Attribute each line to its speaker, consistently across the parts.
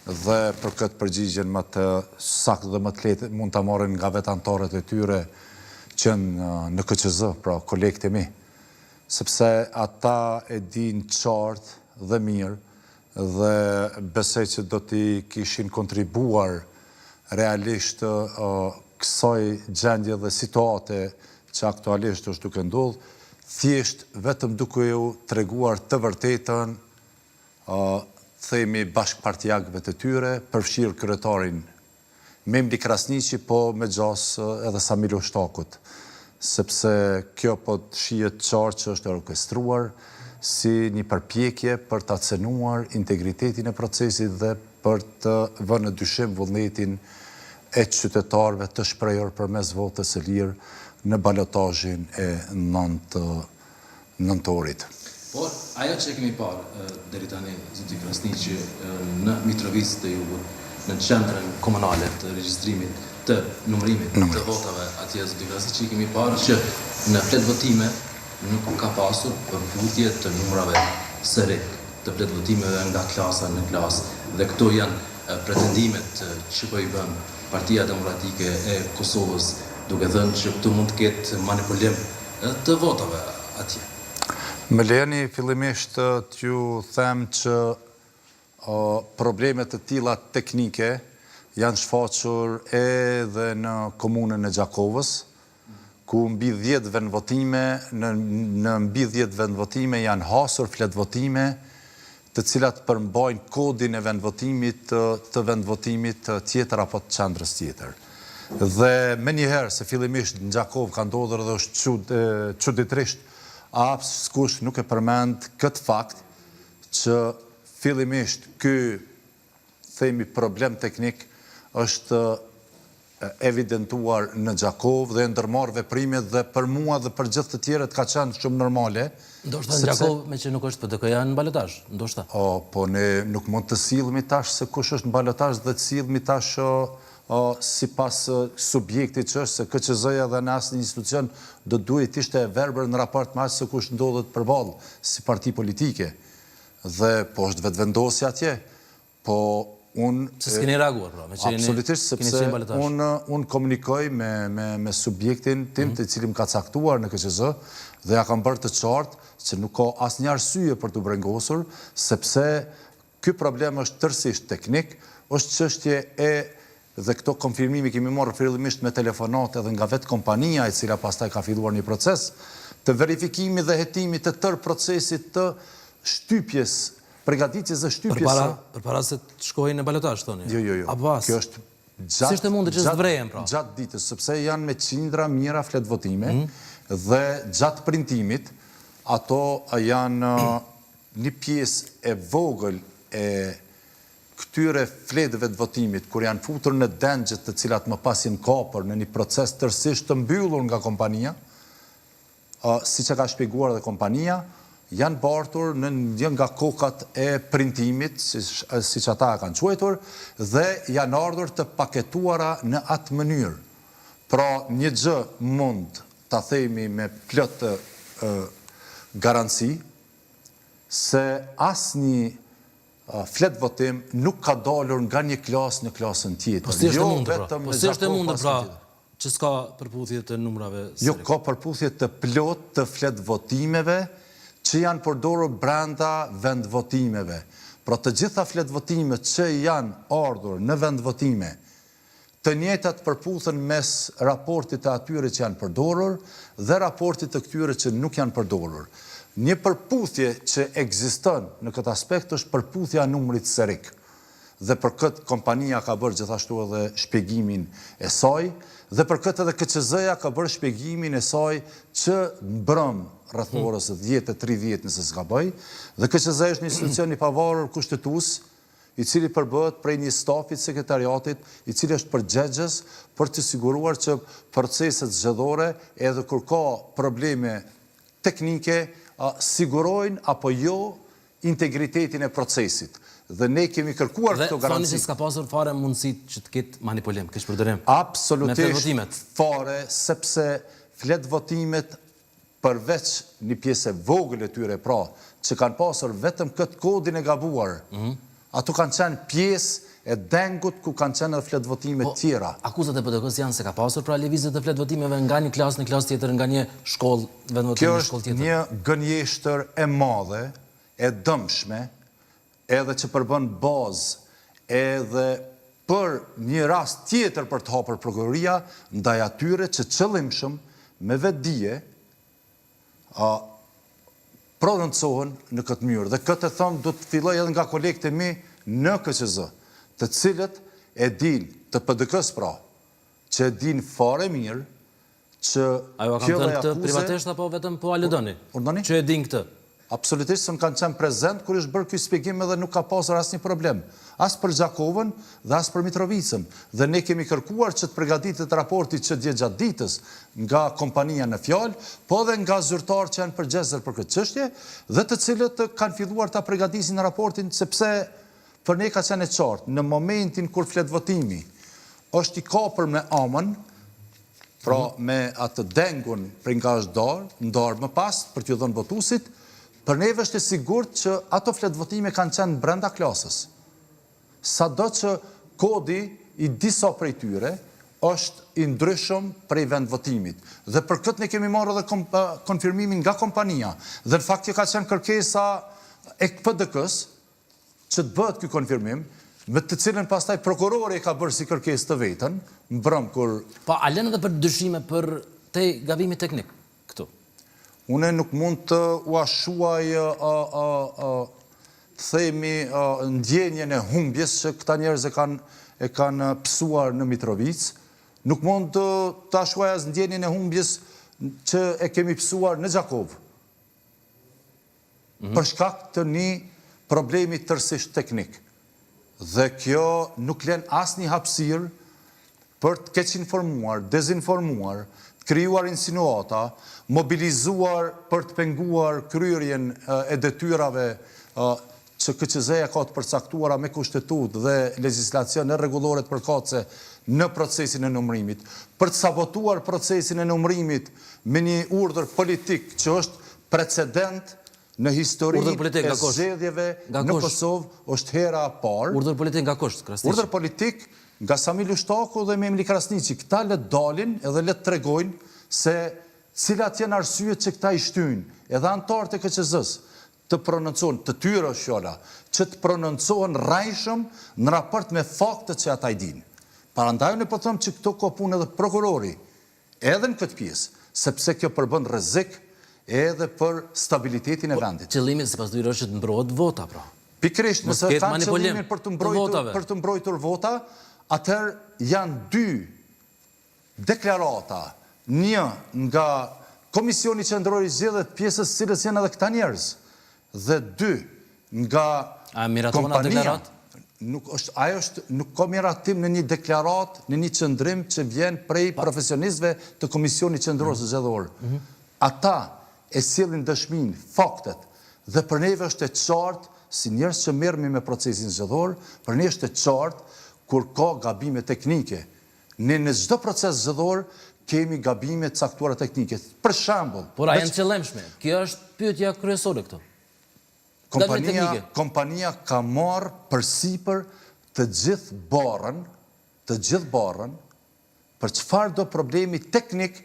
Speaker 1: Dhe për këtë përgjigjen më të saktë dhe më të lehtë mund ta marrin nga vetë anëtarët e tyre që janë në KQZ, pra kolegët e mi. Sepse ata e dinë qartë dhe mirë dhe besoj që do t'i kishin kontribuar realisht kësaj gjendje dhe situate që aktualisht është duke ndodhë, thjesht vetëm duke u treguar të vërtetën themi bashkëpartiakëve të tyre, përfshirë kryetarin Memli Krasniqi, po me gjasë edhe Sami Lushtakut, sepse kjo po shihet qartë që është e orkestruar si një përpjekje për ta cenuar integritetin e procesit dhe për të vënë në dyshim vullnetin e qytetarëve të shprehur përmes votës së lirë në balotazhin e 9 nëntorit.
Speaker 2: Por, ajo që e kemi parë deri tani, zoti Krasniqi, në Mitrovicë të Jugut, në qendrën komunale të regjistrimit të numërimit të votave atje, zoti Krasniqi, kemi parë që në fletëvotime nuk ka pasur përputhje të numrave serik të fletëvotimeve nga klasa në klasë dhe këto janë pretendimet që po i bën Partia Demokratike e Kosovës duke thënë që këtu mund të ketë manipulim të votave atje.
Speaker 1: Më lejoni fillimisht t'ju them që probleme të tilla teknike janë shfaqur edhe në komunën e Gjakovës, ku mbi 10 vendvotime, në, në mbi 10 vendvotime janë hasur fletëvotime të cilat përmbajnë kodin e vendvotimit të, të vendvotimit tjetër apo të qendrës tjetër. Dhe menjëherë se fillimisht në Gjakovë ka ndodhur edhe është çud, çuditërisht askush nuk e përmend këtë fakt që fillimisht ky themi problem teknik është evidentuar në Gjakovë dhe janë ndërmarrë veprimet dhe për mua dhe për gjithë të tjerët ka qenë shumë normale.
Speaker 2: Ndoshta në Gjakovë, meqë nuk është PDK-ja në balotazh, ndoshta.
Speaker 1: O, po ne nuk mund të sillemi tash se kush është në balotazh dhe të sillemi tash o, o, sipas subjektit që është, se KQZ-ja dhe në asnjë institucion do duhej të ishte e verbër në raport me atë se kush ndodhet përballë si parti politike. Dhe po është Vetëvendosja atje, Po
Speaker 2: unë Pse s'keni reaguar pra,
Speaker 1: meqë jeni Absolutisht, sepse unë unë komunikoj me me me subjektin tim, mm -hmm. të cilin më ka caktuar në KQZ dhe ja kam bërë të qartë se nuk ka asnjë arsye për t'u brengosur, sepse ky problem është tërësisht teknik, është çështje e dhe këto konfirmime kemi marrë fillimisht me telefonatë edhe nga vetë kompania e cila pastaj ka filluar një proces të verifikimit dhe hetimit të tërë procesit të shtypjes Pregatitjes dhe shtypjes
Speaker 2: Përpara, përpara se të shkohej në balotazh, thoni?
Speaker 1: Jo, jo, jo.
Speaker 2: Apo as?
Speaker 1: Kjo është
Speaker 2: gjatë... Si është e mundur që s'vrehen, pra?
Speaker 1: Gjatë ditës, sepse janë me qindra mijëra fletëvotime mm. dhe gjatë printimit, ato janë një pjesë e vogël e këtyre fletëve të votimit, kur janë futur në dengjet të cilat më pas janë kapur në një proces tërësisht të mbyllur nga kompania, siç e ka shpjeguar edhe kompania, janë bartur në një nga kokat e printimit, siç ata e kanë quajtur, dhe janë ardhur të paketuara në atë mënyrë. Pra, një gjë mund ta themi me plot garanci, se asnjë fletëvotim nuk ka dalur nga një klasë në klasën tjetër.
Speaker 2: Po si është e jo mundur pra? Po si është e mundur pra që s'ka përputhje të numrave
Speaker 1: Jo, ka përputhje të plotë të fletëvotimeve që janë përdorur brenda vendvotimeve. Pra të gjitha fletëvotimet që janë ardhur në vendvotime, Të njëjtat përputhen mes raportit të atyre që janë përdorur dhe raportit të këtyre që nuk janë përdorur. Një përputhje që ekziston në këtë aspekt është përputhja e numrit serik. Dhe për këtë kompania ka bërë gjithashtu edhe shpjegimin e saj dhe për këtë edhe KQZ-ja ka bërë shpjegimin e saj që mbrëmë rreth orës 10:30 nëse s'gaboj dhe KQZ është një institucion i pavarur kushtetues i cili përbëhet prej një stafi të sekretariatit, i cili është përgjegjës për të siguruar që proceset zgjedhore edhe kur ka probleme teknike, sigurojnë apo jo integritetin e procesit. Dhe ne kemi kërkuar
Speaker 2: këto garanci. Dhe thoni se s'ka pasur fare mundësi që të ketë manipulim,
Speaker 1: keqpërdorim Absolutisht fare, sepse fletëvotimet përveç një pjese e vogël e tyre pra, që kanë pasur vetëm këtë kodin e gabuar, ato kanë qenë pjesë e dengut ku kanë qenë edhe fletëvotime
Speaker 2: Po,
Speaker 1: tjera.
Speaker 2: akuzat e PDK-së janë se ka pasur pra lëvizje të fletëvotimeve nga një klasë në klasë tjetër, nga një shkollë vendvotim
Speaker 1: Kjo
Speaker 2: në
Speaker 1: është
Speaker 2: shkollë tjetër.
Speaker 1: një gënjeshtër e madhe, e dëmshme, edhe që përbën bazë edhe për një rast tjetër për të hapur prokuroria ndaj atyre që qëllimshëm me vetëdije a prononcohen në këtë mënyrë. Dhe këtë e them do të filloj edhe nga kolegët e mi në KQZ, të cilët e dinë, të PDK-së pra, që e dinë fare mirë që
Speaker 2: A jua kanë
Speaker 1: kjo
Speaker 2: thënë
Speaker 1: lloj
Speaker 2: këtë
Speaker 1: akuze
Speaker 2: privatisht apo vetëm po aludoni?
Speaker 1: Urdhëroni?
Speaker 2: Që e dinë këtë.
Speaker 1: Absolutisht se unë kam qenë prezent kur është bërë ky spjegim edhe nuk ka pasur asnjë problem, as për Gjakovën dhe as për Mitrovicën. Dhe ne kemi kërkuar që të përgatitet raporti që dje gjatë ditës nga kompania në fjalë, po edhe nga zyrtarë që janë përgjegjës për këtë çështje dhe të cilët kanë filluar ta përgatisin raportin sepse për ne ka qenë e qartë, në momentin kur fletvotimi është i kapur me amën, pra me atë dengun prej nga është darë, ndarë më pas për t'ju dhënë votuesit, për neve është e sigurt që ato fletvotime kanë qenë brenda klasës. Sado që kodi i disa prej tyre është i ndryshëm prej vendvotimit. Dhe për këtë ne kemi marrë edhe konfirmimin nga kompania. Dhe në fakt kjo ka qenë kërkesa e PDK-së që të bëhet ky konfirmim, me të cilën pastaj prokurori e ka bërë si kërkesë të vetën, mbrëm kur
Speaker 2: Po, a lënë edhe për dyshime për te gabimi teknik këtu?
Speaker 1: Unë nuk mund të ua shuaj të themi ndjenjën e humbjes që këta njerëz e kanë e kanë pësuar në Mitrovicë, nuk mund të ta shuaj as ndjenjën e humbjes që e kemi pësuar në Gjakovë. Për shkak të një problemi tërësisht teknik. Dhe kjo nuk len asnjë hapësirë për të keqinformuar, dezinformuar, të krijuar insinuata, mobilizuar për të penguar kryerjen e detyrave që KQZ-ja ka të përcaktuara me Kushtetutë dhe legjislacion e rregulloret përkatëse në procesin e numërimit, për të sabotuar procesin e numërimit me një urdhër politik që është precedent në historinë e zgjedhjeve në Kosovë është hera e parë.
Speaker 2: Urdhër politik nga kush, Krasniqi?
Speaker 1: Urdhër politik nga Sami Lushtaku dhe Memli Krasniqi. Këta le të dalin edhe le të tregojnë se cilat janë arsyet që këta i shtyjnë edhe anëtarët e KQZ-së të prononcohen, të tyre është fjala, që të prononcohen rrejshëm në raport me faktet që ata i dinë. Prandaj unë po them që këtu ka punë edhe prokurori, edhe në këtë pjesë, sepse kjo përbën rrezik edhe për stabilitetin e vendit.
Speaker 2: Qëllimi sipas tyre është që të mbrohet vota, pra.
Speaker 1: Pikërisht, nëse kanë qëllimin për të mbrojtur për të mbrojtur vota, atëherë janë dy deklarata, një nga Komisioni Qendror i Zgjedhjeve, pjesë e së cilës janë edhe këta njerëz, dhe dy nga
Speaker 2: A miraton atë deklaratë?
Speaker 1: Nuk është, ajo është, nuk ka miratim në një deklaratë, në një qëndrim që vjen prej profesionistëve të Komisionit Qendror mhm. Zgjedhor. Mhm. Ata e sjellin dëshminë, faktet, dhe për neve është e qartë, si njerëz që merremi me procesin zgjedhor, për ne është e qartë kur ka gabime teknike. Ne në çdo proces zgjedhor kemi gabime të caktuara teknike. Për shembull,
Speaker 2: Por a janë të qëllimshme? Kjo është pyetja kryesore këtu.
Speaker 1: Kompania, kompania ka marrë përsipër të gjithë barrën, të gjithë barrën për çfarëdo problemi teknik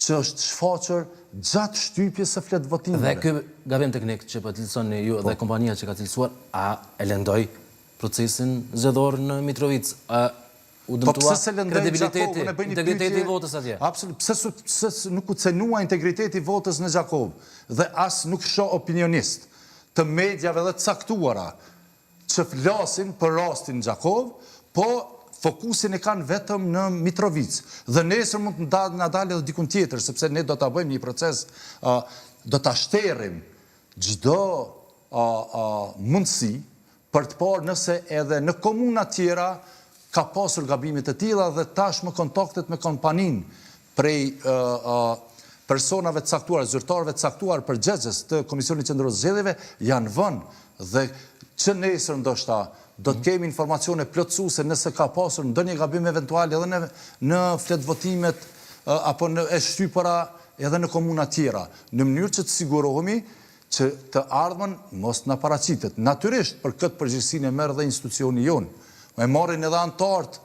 Speaker 1: që është shfaqur gjatë shtypjes së fletëvotimeve.
Speaker 2: Dhe ky gabim teknik që po e cilësoni ju dhe kompania që ka cilësuar, a e lëndoi procesin zgjedhor në Mitrovicë? A u
Speaker 1: Po
Speaker 2: dëmtua
Speaker 1: pse s'e lëndoi në Gjakovë?
Speaker 2: kredibiliteti,
Speaker 1: Unë bëj një
Speaker 2: integriteti i
Speaker 1: pyetje,
Speaker 2: votës atje?
Speaker 1: absolut, pse su, pse nuk u cenua integriteti i votës në Gjakovë dhe as nuk shoh opinionistë të mediave dhe të caktuara që flasin për rastin në Gjakovë, po fokusin e kanë vetëm në Mitrovicë. Dhe nesër mund të na dalë edhe dikun tjetër, sepse ne do ta bëjmë një proces, do ta shterrim çdo mundësi për të parë nëse edhe në komuna tjera ka pasur gabime të tilla dhe tashmë kontaktet me kompaninë prej personave të caktuar, zyrtarëve të caktuar përgjegjës të Komisionit Qendror të Zgjedhjeve janë vënë dhe që nesër ndoshta do të kemi informacione plotësuese nëse ka pasur ndonjë gabim eventual edhe në në fletëvotimet apo në e shtypura edhe në komuna tjera, në mënyrë që të sigurohemi që të ardhmen mos na paraqitet. Natyrisht për këtë përgjegjësinë e merr dhe institucioni jonë. E marrin edhe anëtarët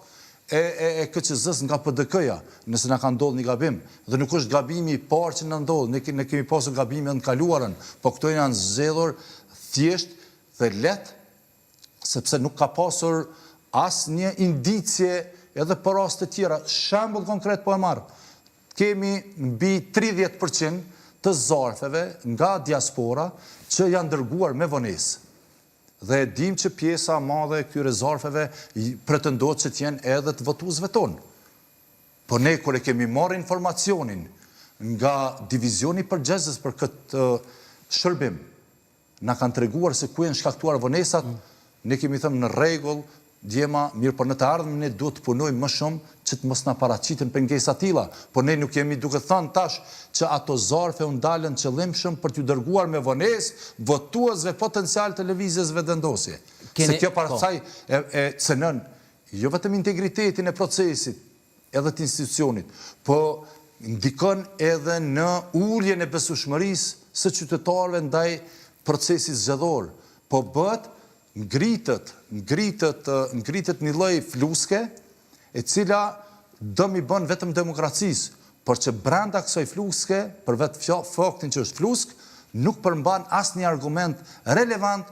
Speaker 1: e e e KQZ-së nga PDK-ja, nëse na ka ndodhur një gabim. Dhe nuk është gabimi i parë që na ndodh, ne ne kemi pasur gabime edhe në të kaluarën, po këto janë zgjedhur thjesht dhe lehtë sepse nuk ka pasur asnjë indicie edhe për raste tjera. Shembull konkret po e marr. Kemi mbi 30 për qind të zarfeve nga diaspora që janë dërguar me vonesë. Dhe e dimë që pjesa e madhe e këtyre zarfeve pretendohet që të jenë edhe të votuesve tonë. Po ne kur e kemi marrë informacionin nga divizioni përgjegjës për këtë shërbim, na kanë treguar se ku janë shkaktuar vonesat, ne kemi thënë në rregull, djema, mirëpo në të ardhmen ne duhet të punojmë më shumë që të mos na paraqiten pengesa të tilla, por ne nuk jemi duke thënë tash që ato zarfe u ndalën qëllimshëm për t'ju dërguar me vonesë votuesve potencialë të Lëvizjes Vetëvendosje. Se kjo pastaj e, e cenon jo vetëm integritetin e procesit, edhe të institucionit, po ndikon edhe në uljen e besueshmërisë së qytetarëve ndaj procesit zgjedhor. Po bëhet ngritët, ngritët, ngritët një lloj fluske e cila dëm i bën vetëm demokracisë, por që brenda kësaj fluske, për vetë faktin që është fluskë, nuk përmban asnjë argument relevant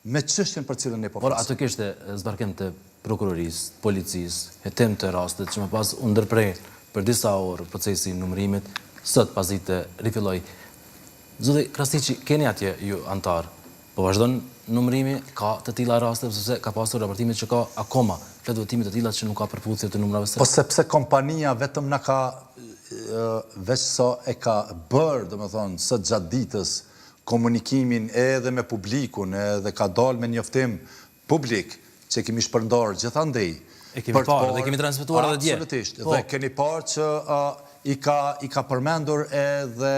Speaker 1: me çështjen për cilën ne po
Speaker 2: flasim. Por aty kishte zbarkim të prokurorisë, policisë, hetim të rastit që më pas u ndërpre për disa orë procesi i numërimit, sot pasdite rifilloi. Zoti Krasniqi, keni atje ju anëtarë, po vazhdon numërimi, ka të tilla raste sepse ka pasur raportime që ka akoma fletëvotime të tilla që nuk ka përputhje të numrave
Speaker 1: se Po sepse kompania vetëm na ka veç sa e ka bërë, domethënë, sot gjatë ditës, komunikimin edhe me publikun edhe ka dalë me njoftim publik që e kemi shpërndarë gjithandej.
Speaker 2: E kemi parë dhe kemi transmetuar edhe
Speaker 1: dje. Absolutisht. Po. Dhe keni parë që i ka i ka përmendur edhe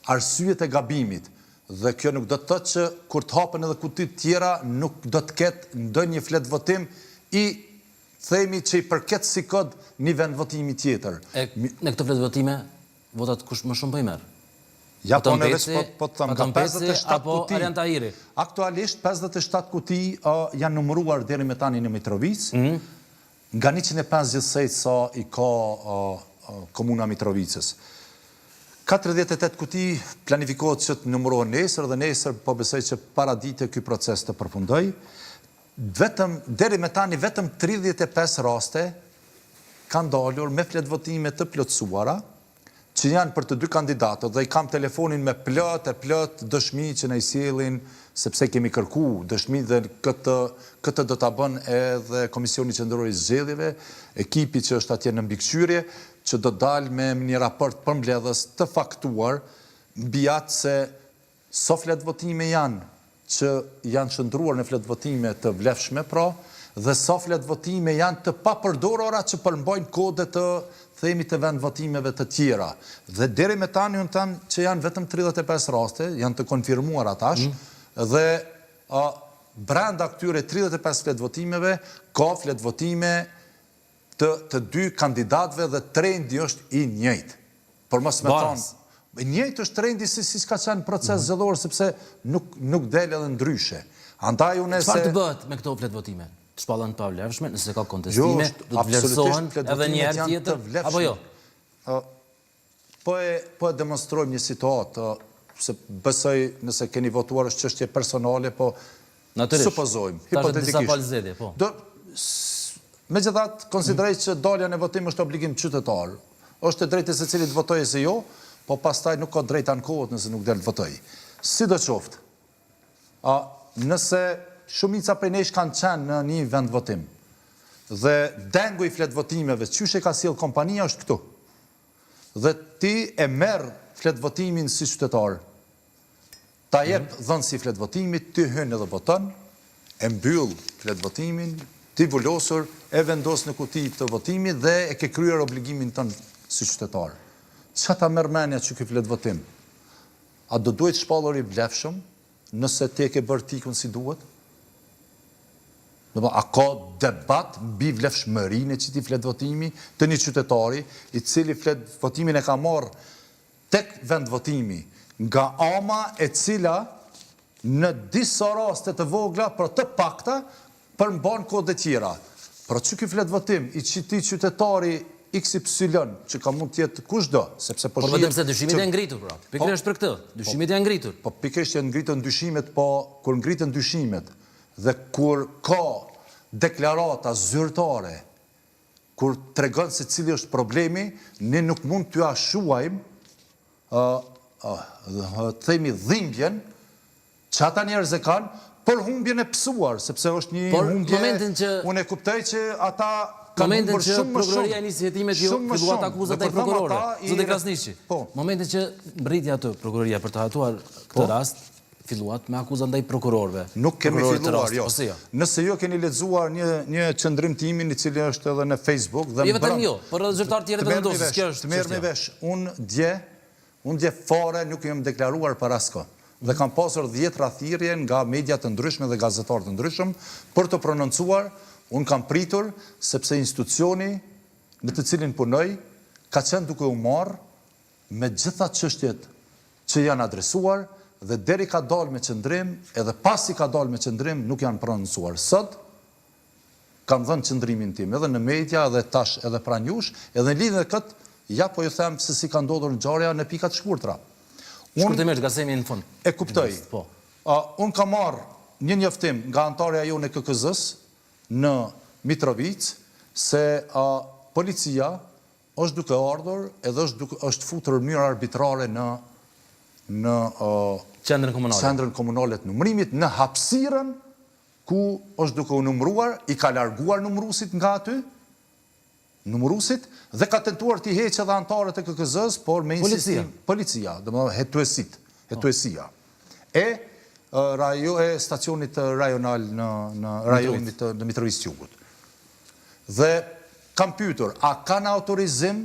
Speaker 1: arsyet e gabimit. Dhe kjo nuk do të thotë që kur të hapen edhe kutitë tjera nuk do të ketë ndonjë fletëvotim i themi që i përket si kod një vendvotimi tjetër.
Speaker 2: E në këto fletëvotime Votat kush më shumë po i
Speaker 1: merr? Ja po ne veç po, po të them, nga 57 kuti, aktualisht 57 kuti uh, janë numëruar deri me tani në Mitrovicë, mm -hmm. nga 105 gjithsej sa i ka uh, komuna Mitrovicës. 48 kuti planifikohet që të numërohen nesër dhe nesër po besoj që paradite ky proces të përfundojë. Vetëm, deri me tani vetëm 35 raste kanë dalur me fletëvotime të plotësuara, që janë për të dy kandidatët dhe i kam telefonin me plot e plot dëshmi që na i sjellin sepse kemi kërku dëshmi dhe këtë këtë do ta bën edhe Komisioni Qendror i Zgjedhjeve, ekipi që është atje në mbikëqyrje, që do të dalë me një raport përmbledhës të faktuar mbi atë se Sa fletëvotime janë që janë shndërruar në fletëvotime të vlefshme, pra, dhe sa fletëvotime janë të papërdorura që përmbajnë kode të themi të vendvotimeve të tjera. Dhe deri me tani unë them që janë vetëm 35 raste, janë të konfirmuara tash, mm. dhe a, brenda këtyre 35 fletëvotimeve ka fletëvotime të të dy kandidatëve dhe trendi është i njëjtë. Për mos me thonë, i njëjtë është trendi si siç ka qenë proces mhm. zgjedhor sepse nuk nuk del edhe ndryshe.
Speaker 2: Andaj unë se Çfarë të bëhet me këto fletëvotime? Të shpallen të pavlefshme, nëse ka kontestime, jo, do të vlerësohen edhe një herë tjetër apo jo?
Speaker 1: Po e po e demonstrojmë një situatë, se besoj nëse keni votuar është çështje personale, po
Speaker 2: Natyrisht.
Speaker 1: Supozojmë, hipotetikisht.
Speaker 2: Tash disa po.
Speaker 1: Do Megjithatë, konsideroj që dalja në votim është obligim qytetar. Është e drejtë e secilit të votojë ose jo, po pastaj nuk ka drejtë ankohet nëse nuk del të votojë. Sidoqoftë, a nëse shumica prej nesh kanë qenë në një vendvotim dhe dengu i fletëvotimeve, qysh e ka sjellë kompania është këtu. Dhe ti e merr fletëvotimin si qytetar. Ta jep dhënësi i fletëvotimit, ti hyn edhe voton, e mbyll fletëvotimin, ti vulosur, e vendos në kuti të votimit dhe e ke kryer obligimin tënd si qytetar. Çka ta merr mendja që ky fletëvotim a do duhej të shpallur i vlefshëm nëse ti e ke bërë tikun si duhet? Domethënë, a ka debat mbi vlefshmërinë e qitij fletëvotimi të një qytetari, i cili fletëvotimin e ka marrë tek vendvotimi nga ama e cila në disa raste të vogla, por të pakta, përmban kode tjera. Pra që ky fletëvotim i qitij qytetari XY që ka mund të jetë kushdo, sepse
Speaker 2: po shihet. Por vetëm se dyshimet janë ngritur pra. Po. Pikërisht për këtë, dyshimet janë ngritur.
Speaker 1: Po pikërisht janë ngritur dyshimet, po kur ngriten dyshimet dhe kur ka deklarata zyrtare kur tregon se cili është problemi, ne nuk mund t'ua shuajmë ë të themi dhimbjen Që ata njerëz e kanë për humbjen e pësuar, sepse është një
Speaker 2: Por,
Speaker 1: humbje,
Speaker 2: momentin që
Speaker 1: unë e kuptoj që ata kanë
Speaker 2: momentin
Speaker 1: humbur
Speaker 2: që
Speaker 1: shumë më
Speaker 2: prokuroria
Speaker 1: shumë,
Speaker 2: nisi hetimet ju
Speaker 1: shumë më
Speaker 2: filluat
Speaker 1: shumë.
Speaker 2: akuzat
Speaker 1: Dhe
Speaker 2: ndaj
Speaker 1: kur them
Speaker 2: prokurorëve.
Speaker 1: ata i
Speaker 2: Zoti Krasniqi,
Speaker 1: po.
Speaker 2: momentin që mbërriti aty prokuroria për të hetuar këtë
Speaker 1: Po.
Speaker 2: rast, filluat me akuza ndaj prokurorëve.
Speaker 1: Nuk kemi
Speaker 2: Prokurorit të
Speaker 1: filluar,
Speaker 2: rastit,
Speaker 1: jo.
Speaker 2: ose jo?
Speaker 1: Nëse ju keni lexuar një një qëndrim timin i cili është edhe në Facebook dhe
Speaker 2: Jo vetëm
Speaker 1: mbrëm,
Speaker 2: ju, por edhe zyrtarë tjerë
Speaker 1: të
Speaker 2: të
Speaker 1: merrni
Speaker 2: Vetëvendosjes,
Speaker 1: vesh,
Speaker 2: kjo është
Speaker 1: të merrni
Speaker 2: çështja.
Speaker 1: vesh, unë dje Unë dje fare nuk jam deklaruar për askënd dhe kam pasur dhjetra thirrje nga media të ndryshme dhe gazetarë të ndryshëm për të prononcuar, unë kam pritur sepse institucioni në të cilin punoj ka qenë duke u marrë me gjitha çështjet që janë adresuar dhe deri ka dalë me qëndrim edhe pasi ka dalë me qëndrim nuk janë prononcuar. Sot Kam dhënë qëndrimin tim edhe në media edhe tash edhe pranë jush, edhe në lidhje me këtë, ja po ju them se si ka ndodhur ngjarja në pika të shkurtra.
Speaker 2: Unë Shkurtimisht, ngase jemi në fund.
Speaker 1: E kuptoj.
Speaker 2: Po.
Speaker 1: Unë kam marrë një njoftim nga anëtarja jonë e KKZ-së në Mitrovicë se policia është duke ardhur edhe është duke është futur në mënyrë arbitrare në në
Speaker 2: qendrën komunale.
Speaker 1: Qendrën komunale të numërimit në hapësirën ku është duke u numëruar, i ka larguar numëruesit nga aty, numëruesit, dhe ka tentuar t'i heqë edhe anëtarët e KKZ-së, por me
Speaker 2: insistim...
Speaker 1: Policia. Policia, domethënë hetuesit, hetuesia. E rajo, e stacionit rajonal në, në rajonit të, në Mitrovicë të Jugut. Dhe kam pyetur, a kanë autorizim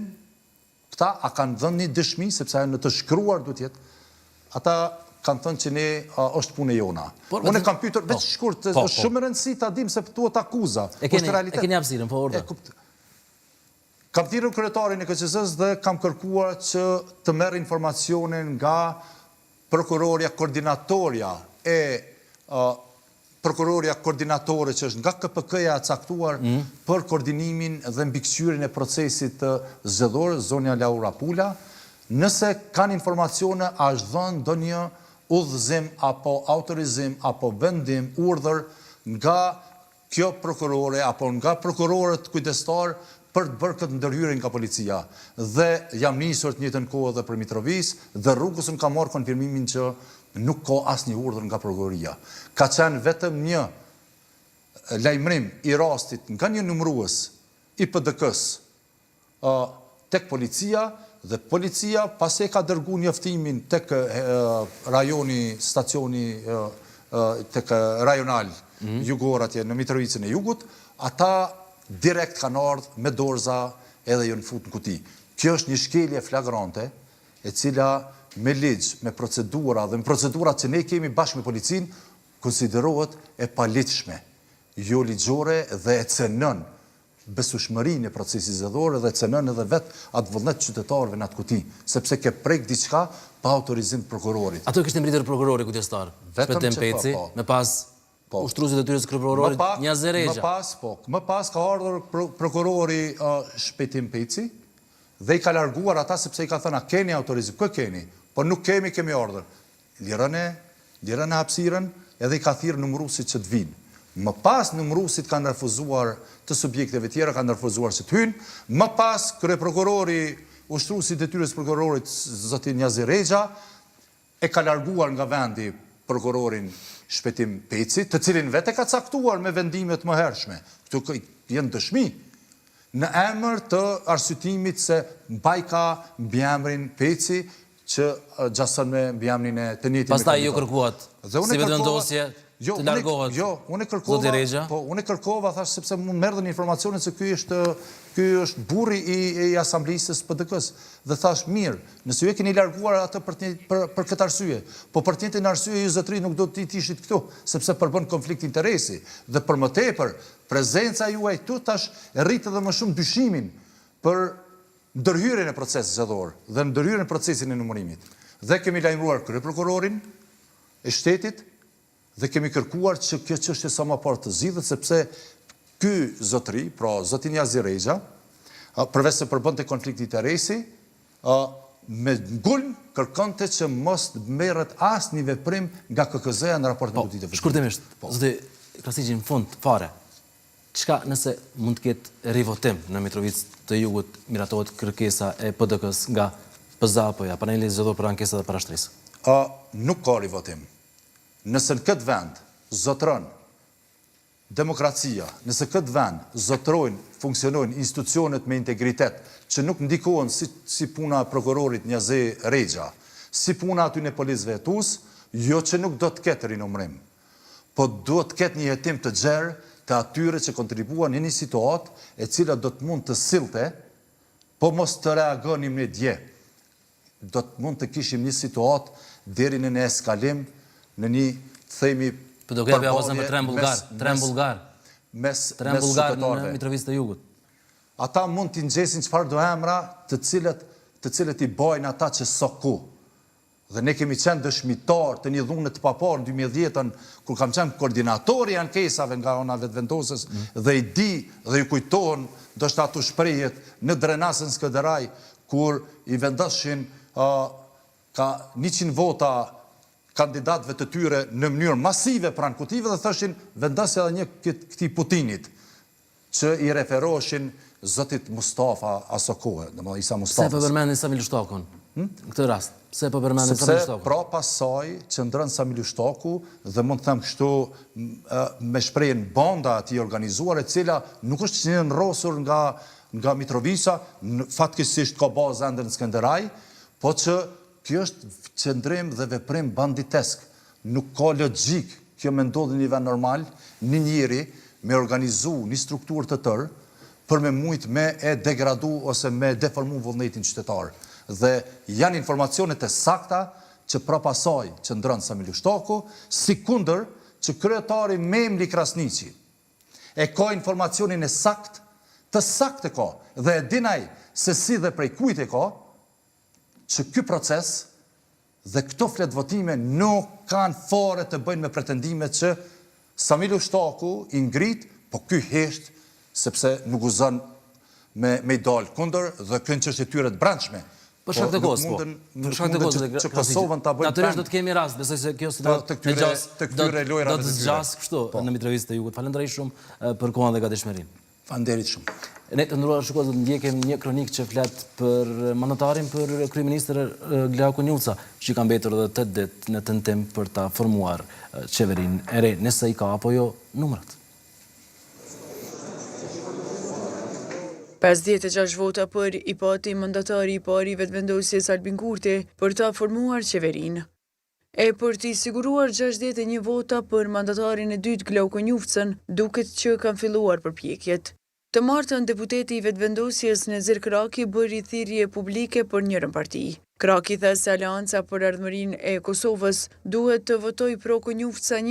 Speaker 1: Këta a kanë dhënë një dëshmi, sepse ajo në të shkruar duhet të jetë, ata kanë thënë që ne është punë e jona. Unë e kam pyetur veç po, shkurt, po, është po. shumë e rëndësi ta dimë se thuhet akuza.
Speaker 2: E keni, e keni hapësirën, po urdhër.
Speaker 1: Kam thirrur kryetarin e KQZ-së dhe kam kërkuar që të merr informacionin nga Prokurorja koordinatorja e prokurorja koordinatore që është nga KPK-ja e caktuar për koordinimin dhe mbikëqyrjen e procesit zgjedhor, zonja Laura Pula, nëse kanë informacione a është dhënë ndonjë udhëzim apo autorizim apo vendim, urdhër nga kjo prokurore apo nga prokurorët kujdestarë për të bërë këtë ndërhyrje nga policia dhe jam nisur të njëjtën kohë edhe për Mitrovicë dhe rrugës unë kam marrë konfirmimin që nuk ka asnjë urdhër nga prokuroria. Ka qenë vetëm një lajmërim i rastit nga një numërues i PDK-së tek policia dhe policia pasi e ka dërgu njoftimin tek rajoni, stacioni tek rajonal jugor atje në Mitrovicën e Jugut, ata direkt kanë ardhë me dorëza edhe janë fut në kuti. Kjo është një shkelje flagrante e cila me ligj, me procedura dhe me procedurat që ne kemi bashkë me policinë, konsiderohet e paligjshme, jo ligjore dhe e cenon besueshmërinë e procesit zgjedhor dhe cenon edhe vetë atë vullnet të qytetarëve në atë kuti, sepse ke prek diçka pa autorizim të prokurorit.
Speaker 2: Aty kishte mbërritur prokurori kujdestar, Shpëtim Peci, më pas ushtruesi i detyrës së kryeprokurorit Njazi Rexha.
Speaker 1: Më pas, po, më pas ka ardhur prokurori Shpëtim Peci dhe i ka larguar ata sepse i ka thënë a keni autorizim, kë keni? Po nuk kemi, kemi ardhur. Lirone, lirone hapësirën edhe i ka thirrë numëruesit që të vijnë. Më pas numëruesit kanë refuzuar të subjekteve tjera kanë refuzuar që të hyjnë. Më pas kryeprokurori, ushtruesi i detyrës së prokurorit zoti Njazi Rexha e ka larguar nga vendi prokurorin Shpëtim Peci, të cilin vetë e ka caktuar me vendime të mëhershme. Këtu janë dëshmi. Në emër të arsyetimit se mbajka mbiemrin Peci, që gjason me mbiemrin e të njëjtit me
Speaker 2: Pastaj ju kërkuat si Vetëvendosje
Speaker 1: jo,
Speaker 2: të largohet
Speaker 1: jo, unë e kërkova,
Speaker 2: zoti Rexha?
Speaker 1: Po, unë e kërkova, thash, sepse më erdhën informacionet se ky është, ky është burri i, i asamblistës PDK-së. Dhe thash, mirë, nëse ju e keni larguar atë për, të, për, për këtë arsye, po për të njëjtën arsye ju zotëri nuk do të ishit këtu, sepse përbën konflikt interesi. Dhe për më tepër, prezenca juaj këtu tash rrit edhe më shumë dyshimin për ndërhyrjen e proces zgjedhor dhe ndërhyrjen në procesin e numërimit. Dhe kemi lajmëruar kryeprokurorin e shtetit dhe kemi kërkuar që kjo çështje sa më parë të zgjidhet sepse Ky zotëri, pra zoti Njazi Rexha, përveç se përbënte konflikt interesi, me ngulm kërkonte që mos të merret asnjë veprim nga KKZ-ja në raport me
Speaker 2: po,
Speaker 1: kutitë e
Speaker 2: votimit. Shkurtimisht, po. zoti Krasniqi në fund fare. Çka nëse mund të ketë rivotim në Mitrovicë të Jugut, miratohet kërkesa e PDK-së nga PZAP-ja, Paneli Zgjedhor për Ankesa dhe Parashtresa?
Speaker 1: Ë, nuk ka rivotim. Nëse në këtë vend zotëron demokracia, nëse këtë vend zotërojnë, funksionojnë institucionet me integritet, që nuk ndikohen si si puna e prokurorit Njazi Rexha, si puna e atyne policëve hetues, jo që nuk do të ketë rinumërim. Po duhet të ketë një hetim të gjerë të atyre që kontribuan në një situatë e cila do të mund të sillte, po mos të reagonim ne dje, do të mund të kishim një situatë deri në një eskalim, në një, të themi,
Speaker 2: përballje mes, mes,
Speaker 1: mes, mes qytetarëve.
Speaker 2: në Mitrovicë të Jugut.
Speaker 1: Ata mund t'i ngjesin çfarëdo emra të cilët, të cilët i bajnë ata që s'o ku. Dhe ne kemi qenë dëshmitarë të një dhune të paparë në 2010-ën, kur kam qenë koordinator i ankesave nga ana e Vetëvendosjes dhe i di dhe ju kujtohen ndoshta ato shprehjet në Drenas e në Skënderaj, kur i vendoshin ka 100 vota kandidatëve të tyre në mënyrë masive pranë kutive dhe thoshin vendosja edhe një këtij Putinit. Që i referoheshin zotit Mustafa aso kohe, domethënë Isa
Speaker 2: Mustafës. Pse po përmendni Sami Lushtakun në këtë rast? Pse po përmendni Sami
Speaker 1: Lushtakun? Sepse prapa saj qëndron Sami Lushtaku dhe mund të them kështu me shprehjen banda e tij e organizuar e cila nuk është shndërrosur nga nga Mitrovica, fatkeqësisht ka bazë ende në Skenderaj, po që kjo është qëndrim dhe veprim banditesk. Nuk ka logjikë kjo me ndodhë në një vend normal, një njeri me organizu një strukturë të tërë për me mujtë me e degradu ose me deformu vullnetin qytetar. Dhe janë informacione të sakta që prapa saj qëndron Sami Lushtaku, sikundër që kryetari Memli Krasniqi e ka informacionin e saktë, të saktë e ka dhe e din ai se si dhe prej kujt e ka, që ky proces dhe këto fletëvotime nuk kanë fare të bëjnë me pretendimet që Sami Lushtaku i ngrit, po ky hesht sepse nuk guxon me me i dalë kundër dhe kjo është çështje e tyre të brendshme.
Speaker 2: Për shkak të kohës, po. Për shkak të kohës,
Speaker 1: që Kosovën ta bëjnë
Speaker 2: Natyrisht do të kemi rast, besoj se kjo
Speaker 1: situatë të këtyre të këtyre lojrave
Speaker 2: do të zgjasë kështu po. në Mitrovicë të Jugut. Falenderoj shumë për kohën dhe gatishmërinë.
Speaker 1: Faleminderit shumë.
Speaker 2: Ne të nderuar shikues do të ndjekim një kronikë që flet për mandatarin për kryeministër Glauk Konjufca, që i ka mbetur edhe 8 ditë në tentim për ta formuar qeverinë e re, nëse i ka apo jo numrat.
Speaker 3: 56 vota për i pati mandatari i parë i Vetëvendosjes Albin Kurti për ta formuar qeverinë. E për t'i siguruar 61 vota për mandatarin e dytë Glauk Konjufcën, duket që kanë filluar përpjekjet. Të martën deputeti i Vetëvendosjes Nezir Kraki bëri thirrje publike për njërën parti. Kraki tha se Aleanca për Ardhmërinë e Kosovës duhet të votojë pro Konjufca 1.